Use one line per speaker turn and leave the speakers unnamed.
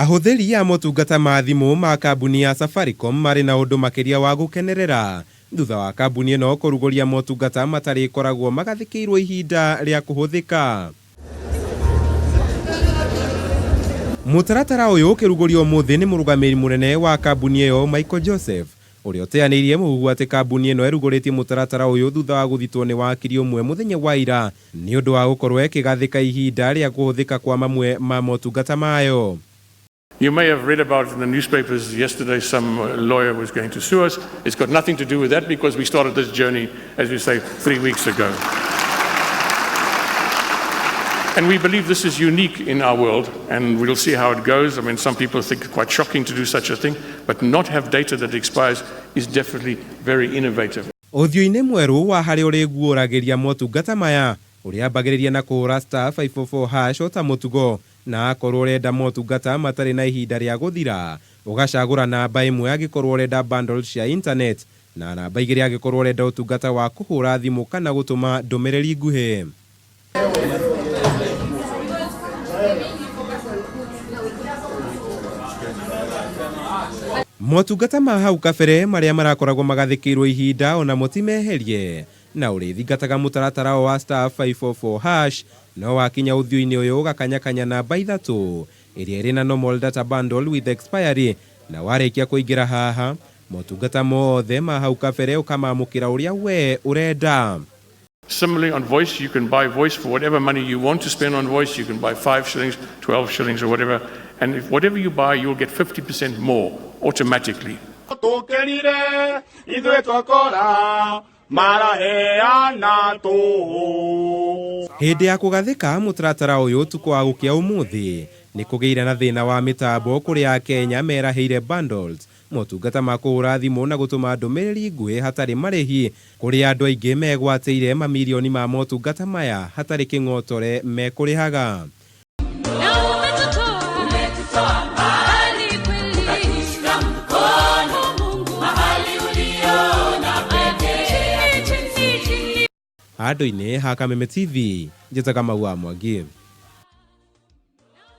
Ahũthĩri a motungata ma thimũ ma kambuni ya Safaricom marĩ na ũndũ makĩria wa gũkenerera thutha wa kambuni ĩno kũrugũria motungata matarĩkoragwo magathĩkĩirwo ihinda rĩa kũhũthĩka. Mũtaratara ũyũ ũkĩrugũrio ũmũthĩ nĩ mũrũgamĩrĩri mũnene wa kambuni ĩyo Michael Joseph, ũrĩa ũteanĩirie mũhuhu atĩ kambuni ĩno ĩrugũrĩtie mũtaratara ũyũ thutha wa gũthitwo nĩ wakiri ũmwe mũthenya wa ira nĩ ũndũ wa gũkorwo ĩkĩgathĩka ihinda rĩa kũhũthĩka kwa mamwe ma motungata mayo.
You may have read about in the newspapers yesterday some lawyer was going to sue us. It's got nothing to do with that because we started this journey, as we say, 3 weeks ago. And we believe this is unique in our world, and we'll see how it goes. I mean, some people think it's quite shocking to do such a thing, but not have data that expires is definitely very innovative.
Ũthiũ-inĩ mwerũ wa harĩa ũrĩguũragĩria motungata maya ũrĩambagĩrĩria na kũhũra star 544 hash o ta mũtugo, na akorwo ũrenda motungata matarĩ na ihinda rĩa gũthira ũgacagũra namba ĩmwe angĩkorwo ũrenda bundles cia internet na namba igĩrĩ angĩkorwo ũrenda ũtungata wa kũhũra thimũ kana gũtũma ndũmĩrĩri nguhĩ. Motungata ma hau kabere marĩa marakoragwo magathĩkĩirwo ihinda onamo ti meherie, na ũrĩthingataga mũtaratara wa star 544 hash no wakinya ũthiũ-inĩ ũyũ ũgakanyakanya namba ithatũ ĩrĩa ĩrĩ na normal data bundle with expiry, na warĩkia kũingĩra haha motungata mothe ma hau kabere ũkamamũkĩra ũrĩa we ũrenda.
Similarly, on voice, you can buy voice for whatever money you want to spend on voice. You can buy 5 shillings, 12 shillings or whatever. And if whatever you buy, you'll get 50% more automatically.
Tũkĩrire, ithuĩ twakora, maraheana tũhũ.
Hĩndĩ ya kũgathĩka mũtaratara ũyũ ũtukũ wa gũkĩa ũmũthĩ nĩ kũgĩire na thĩna wa mĩtambo kũrĩa Akenya merahĩire bundles, motungata ma kũhũra thimũ na gũtũma ndũmĩrĩri nguhĩ hatarĩ marĩhi, kũrĩa andũ aingĩ megwatĩire mamirioni ma motungata maya hatarĩ kĩng'otore mekũrĩhaga. Handũ-inĩ ha Kameme TV, njĩtaga Maua Mwangi.